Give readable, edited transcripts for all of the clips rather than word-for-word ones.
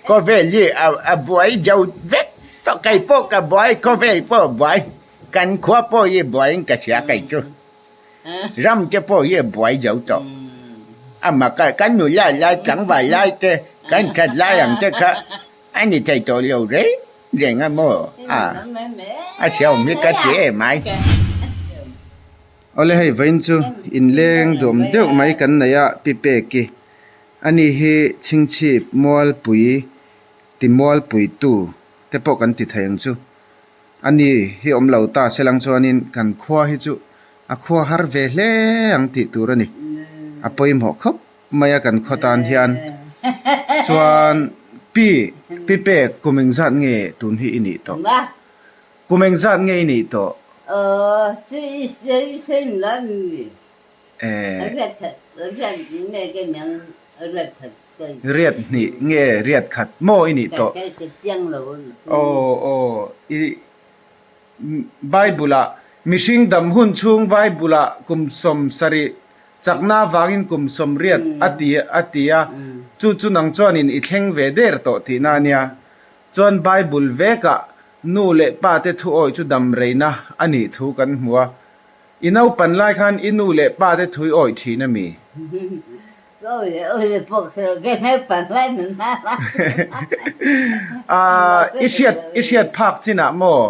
Khawvel hi a buai zo vek tawh. Kei pawh ka buai, khawvel pawh a buai, kan khua pawh hi a buaiin ka hria kei chu. Ram te pawh hi a buai zo tawh. Amah kha kan nula lai, tlangval lai te, kan that lai ang te kha a ni thei tawh lo reng reng a maw? A, a hreawm hi ka ti em ai. Awle hei vawiin chu inleng duam deuh mai kan nei a pi peki ani hi chhingchhip mualpui ti mualpui tu te pawh kan ti thei ang chu ani hi awm lo ta se lang chuanin kan khua hi chu a khua har ve hle ang tih tur a ni a pawimawh khawp mai a kan khaw tan hian chuan pi pi pek kum engzat nge tun hi i nih tawh. Kum engzat nge i nih tawh? Riat hnih nge riat khat maw i nih tawh? Aw aw i Bible ah mihring dam hun chhung Bible ah kum 70 chakna avangin kum 80 a ti a ti a, chu chu nang chuanin i thleng ve der tawh tihna a nia. Chuan Bible vekah nu leh pa te thu awih chu dam reina a nih thu kan hmu a. I naupan lai khan i nu leh pa te thu i awih thin a mi? I hriat i hriat phak chinah maw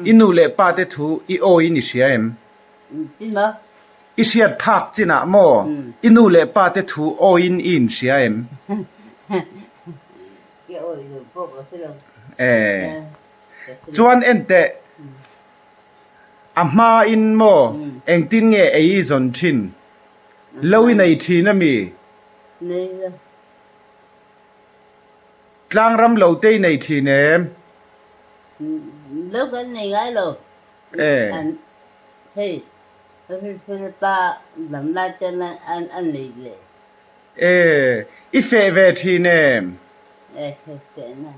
i nu leh pa te thu i awiin i hria em? I hriat phak chinah maw i nu leh pa te thu awiin i inhria em? Eh. Chuan enteh, a hma in maw engtin nge ei i zawn thin? Lo i nei thin a mi? Tlangram lo te i nei thin em? Lo kan nei ngai lo. Eh. Hei, pa lam lai ten an nei ve. E, i feh ve thin em? E, feh feh na.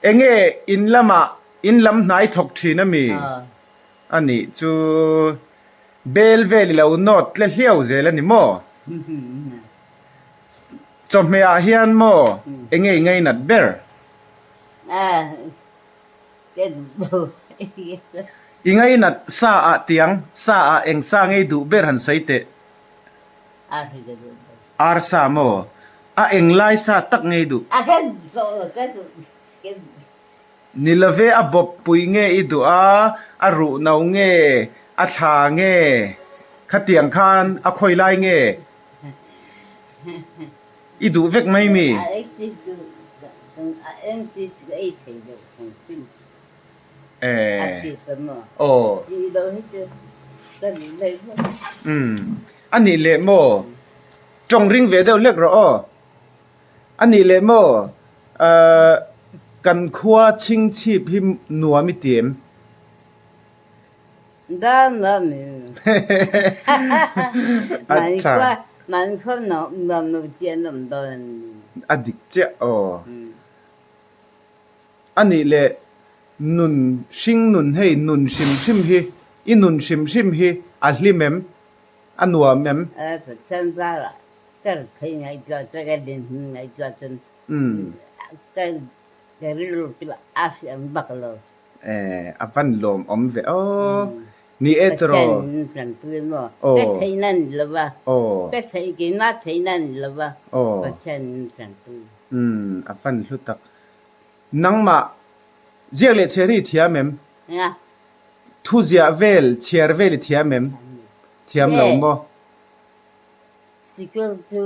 Enge in lamah in lam hnai thawk thin a mi? Aw. A nih chu bel vel i lo nawt tle hliau zel a ni maw? Chawhmeh ah hian maw enge i ngainat ber? A, ka duh lo. I ngainat sa ah tiang, sa ah eng sa ngei duh ber han sawi teh. Arsa maw? A englai sa tak ngei duh? Ni love a bawp pui nge i duh a, a ruh no nge, a thla nge, khatiang khan a khawi lai nge i duh vek mai mi? Eh, aw. Umm, a nih leh maw? Tawng ring ve deuh hlek rawh aw. A nih leh maw? Ahh, kan khua chhingchhip hi nuam i ti em? Acha. A dik chiah aw. A nih leh nun hring nun hei nun hrim hrim hi i nun hrim hrim hi a hlim em? A nuam em? Pathian zarah ka thei ngaihtuah chuan ka dinhmun ngaihtuah chuan ka rilru chu a hriam vak lo. A van lawmawm ve aw. Ni e tiraw? Pathian min tanpui maw? Ka theihna a ni lo va, ka theih keimah theihna a ni lo va, Pathian min tanpui. A van hlu tak. Nangmah ziak leh chhiar hi i thiam em? Nia. Thu ziah vel, chhiar vel i thiam em? Thiam lo maw? Sikul chu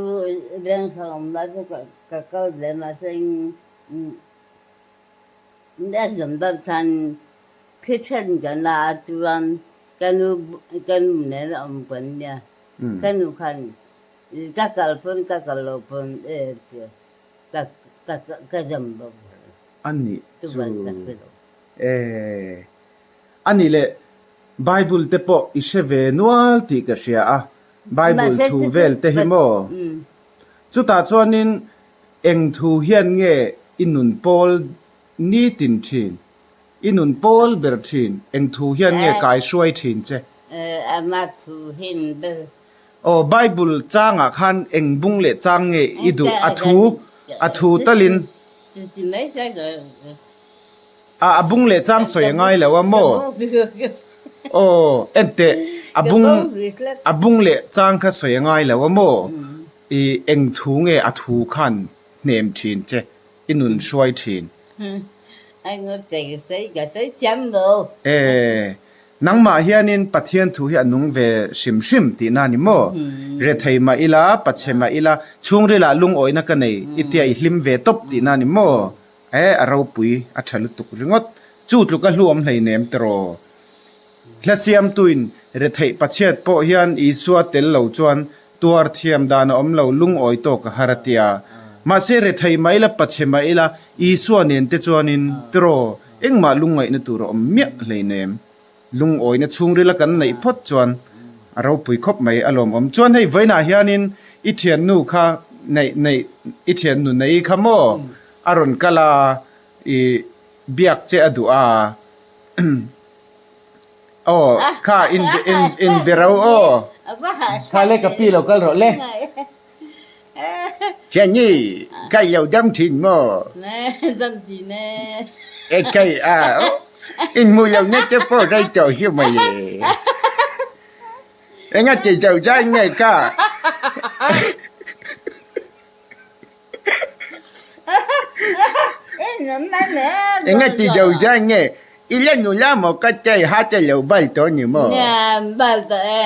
veng hrang awm lai chu ka kal ve mahse a zawm deuh khan thisen kan la a chuan ka nu ka nu nen a awm kan nia. Ka nu khan ka kal pawn ka kal lo pawn e Ka ka ka zam bawk lo. A nih chu e. A nih leh Bible te pawh i hre ve nual tih ka hria a, Bible thu vel te hi maw? Chutah chuanin eng thu hian nge i nun pawl nitin thin, i nun pawl ber thin, eng thu hian nge kai hruai thin che? Ama thu hin ber Aw, Bible changah khan eng bung leh chang nge i duh? A thu. A thu talin. A a bung leh chang sawi a ngai lo a maw? Aw enteh a bung a bung leh chang kha sawi a ngai lo a maw? I eng thu nge a thu khan hnem thin che i nun hruai thin? E nangmah hianin Pathian thu hi a nung ve hrim hrim tihna a ni maw? Rethei mah ila, pachhe mah ila, chhungrilah lungawihna ka nei i tia i hlim ve tawp tihna a ni maw? E, a ropui, a tha lutuk ringawt. Chu tluk a hluawm hleinem tiraw? Hla siamtuin retheih pachhiat pawh hian Isua tel lo chuan tuar thiam dan a awm lo, lungawi tawk a har a tia. Mahse rethei mah ila, pachhe mah ila, Isua nen te chuanin tiraw engmah lungngaihna tur a awm miah hleinem. Lungawina chhungrila kan neih phawt chuan a ropui khawp mai a lawmawm. Chuan hei vawiinah hianin i thiannu kha neih neih i thiannu nei kha maw a rawn kal a i biak che a duh a aw kha in in in be ro aw kha le ka pi lo kal rawh le. Thianni kai lo dam thin maw? Dam thin e. E kai a in hmuh lo na te pawh rei tawh hi mai e. Enga ti zo zai nge ka? Enga ti zo zai nge i la nula maw ka tei ha te lo bal tawh ni maw? Bal tawh e.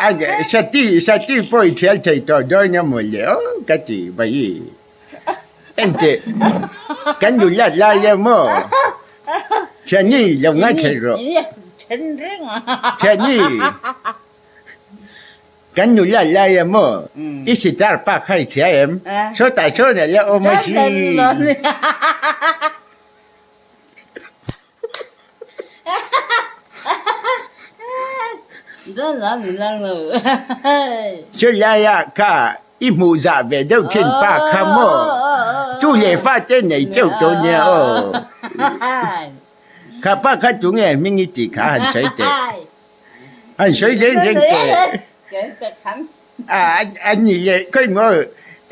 A sati sati pawh i thial thei tawh dawn a maw le aw ka ti mai. Enteh kan nulat lai e maw? Thiani lo ngaithei rawh. Thiani. Kan nula lai a maw? I sitar pa kha i chhia em? Sawtah sawn a la awm a si. Chulai ah kha i hmuh zah ve deuh thin pa kha maw? Tu leh fate nei teuh tawh nia aw. Kha pa kha tunge hming i tih kha han sawi teh. An sawi reng reng teh. A a ni leh khawi maw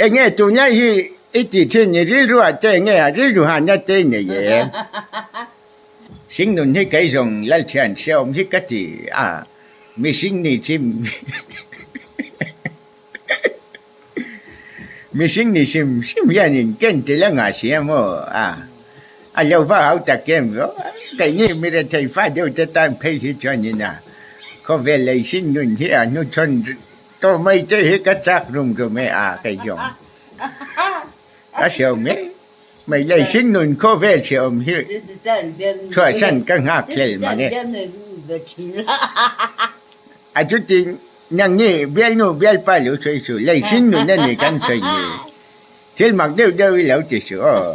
enge tunlai hi i ti thin ni rilru ah te enge a rilru hahna te i nei em? Hringnun hi kei zawng Lalthian hreawm hi ka ti a, mihring ni chim mihring ni hrim hrim hianin ken tel a ngah si a maw a, a lo va hau tak em rawh keini mi rethei fa deuh te tan phei hi chuanin a khawvel lei hringnun hi a hnuchhawn tawh mai te hi ka chak rum rum e a kei zawng ka hreawm e mai lei hringnun khawvel hreawm hi chhuahsan ka nghak hlel mang e. A chutin nang nih bialnu bialpa lo sawi suh, lei hring nun a ni kan sawi ni. Thil mak deuh deuh i lo ti suh aw.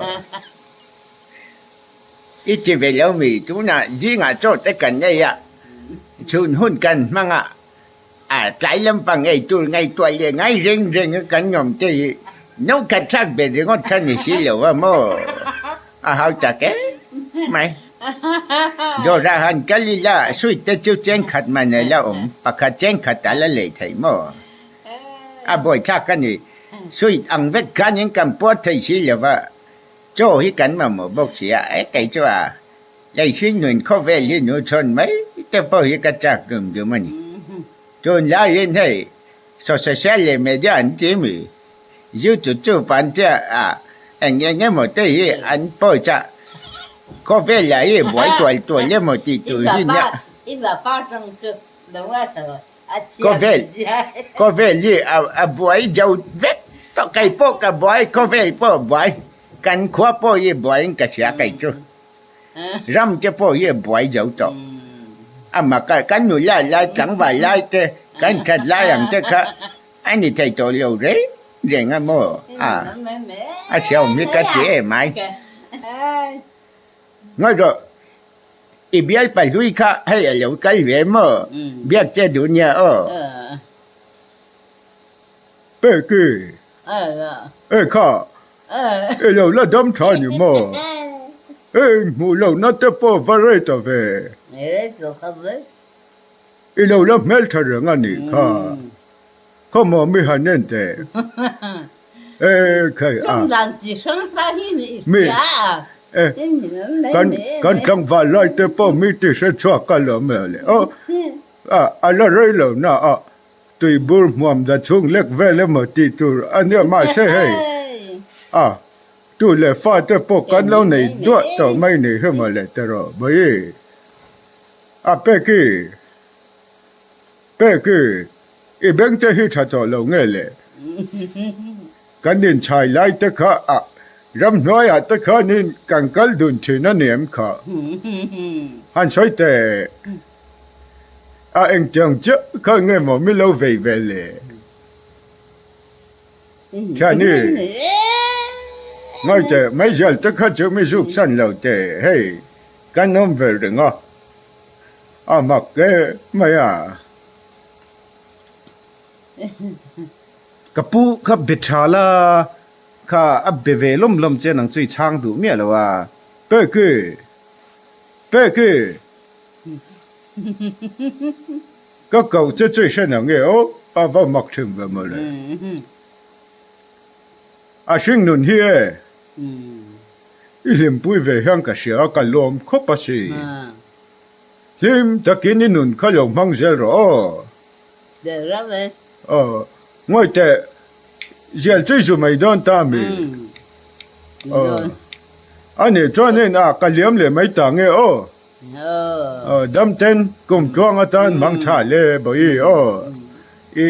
I ti ve lo mi, tunah zingah chaw te kan nei a, chhun hun kan hmang a, a tlai lampang ei tur ngaihtuah leh ngai reng reng a kan ngawm te hi no khat thlak ber ringawt kha ni si lo a maw? A hau tak em mai. Dawrah han kal ila sweet te chu cheng khat man a la awm, pakhat cheng khat a la lei theih maw? A buaithlak a ni. Sweet ang vek khanin kan puar thei si lo va, chaw hi kan mamawh bawk si a, e kei chu a lei hringnun khawvel hi nu chhawn mai te pawh hi ka chak dum dum a ni. Tunlaiin hei social leh media an ti mi? YouTube an tia a, eng eng emaw te hi an post a, khawvel ah hi buai tual tual emaw tih tur hi nia. Khawvel khawvel hi a buai zo vek tawh, kei pawh ka buai, khawvel pawh a buai, kan khua pawh hi buaiin ka hria kei chu, ram te pawh hi a buai zo tawh. Amah kan nula lai tlangval lai te, kan that lai ang te kha A ni thei tawh lo reng reng a maw? A, a hreawm hi ka ti em ai. Ngawi rawh, i bialpa hlui kha hei a lo kal ve maw? Biak che duh nia aw. Peki, e kha, i lo la dam tha ni maw? E inhmuh lohna te pawh va rei ta ve. I lo la hmeltha reng a nih kha. Khaw maw mi han en teh. Tawng dan chi hrang hrang hi i hria a. Kan kan tlangval lai te pawh mi ti hre chhuak a lo mai le aw. A la rei lo na a tuibur hmuam da chhung lek vel emaw tih tur a nia mahse hei a tu leh fa te pawh kan lo nei duah tawh mai ni hi maw le ti rawh bawi a peki peki i beng te hi tha tawh lo nge le kan inchhai lai te kha a ramhnuaiah te khanin kan kal dun thin a ni em kha han sawi teh. A engtiang chiah kha nge maw mi lo vei ve le? Thiani, Ngawi teh, meizial te kha chu mi zuk san lo teh, hei kan awm ve reng a, a mak e mai a. Ka pu kha be tha la, kha a be ve lawm lawm che nang chu i chhang duh miah lo a. Peki! Peki! Ka koh che chu i hre na nge aw, a va mak thin ve mawle. A hring nun hi e, i hlimpui ve hian ka hria a, ka lawm khawp a si. Hlim takin i nun kha lo hmang zel rawh aw. Aw, ngawi teh, zial chu i zu mai dawn ta mi? Aw, ani chuanin a ka liam leh mai ta nge aw. Damten kum tluang atan hmang tha le bawi aw. I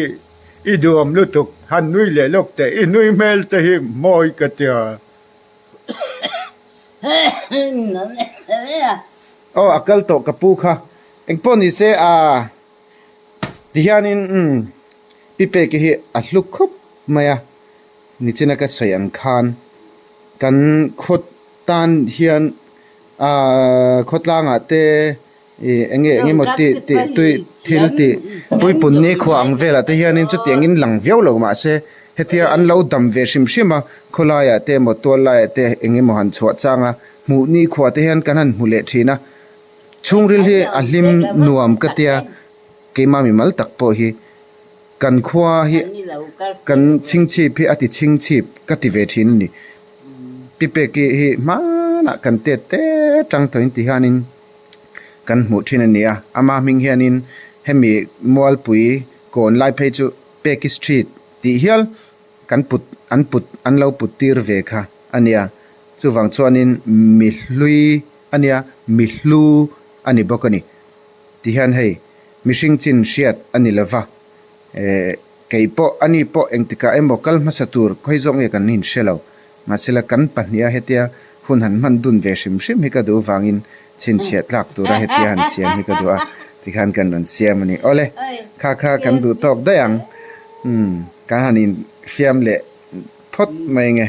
i duhawm lutuk han nui leh lawk teh i nui hmel te hi mawi ka tia. Aw a kal tawh ka pu kha engpawh ni se a ti hianin umm pi peki hi a hlu khawp mai a nichina ka sawi ang khan kan khaw tan hian Aaa khawtlangah te ih eng nge eng emaw tih tih tui thil tih puipun ni khua ang velah te hianin chutiang in lang viau lo mahse hetia an lo dam ve hrim hrim a khawlaiah te emaw tual laiah te eng emaw han chhuah chang a hmuh ni khua te hian kan han hmu leh thin a chhungril hi a hlim nuam ka tia keimah mimal tak pawh hi kan khua hi kan chhingchhip hi a ti chhingchhip ka ti ve thin a ni. Pi Peki hi hmanah kan tet te tang tawhin ti hianin kan hmuh thin a ni a, ama hming hianin hemi Mualpui kawn lai phei chu Peki Street tih hial kan put an put an lo put tir ve kha a nia, chuvang chuanin mi hlui a nia mi hlu a ni bawk a ni ti hian hei mihring chin hriat a ni lova eh. Kei pawh, ani pawh engtikah emaw kal hmasa tur khawi zawk nge kan inhre lo. Mahsela kan pahniha hetia hun han hman dun ve hrim hrim hi ka duh vangin chhinchhiah tlak tura hetia han siam hi ka duh a, tikhan kan rawn siam a ni. Awle, kha kha kan duh tawk daih ang. Umm, kan han inhriam leh phawt mai nge.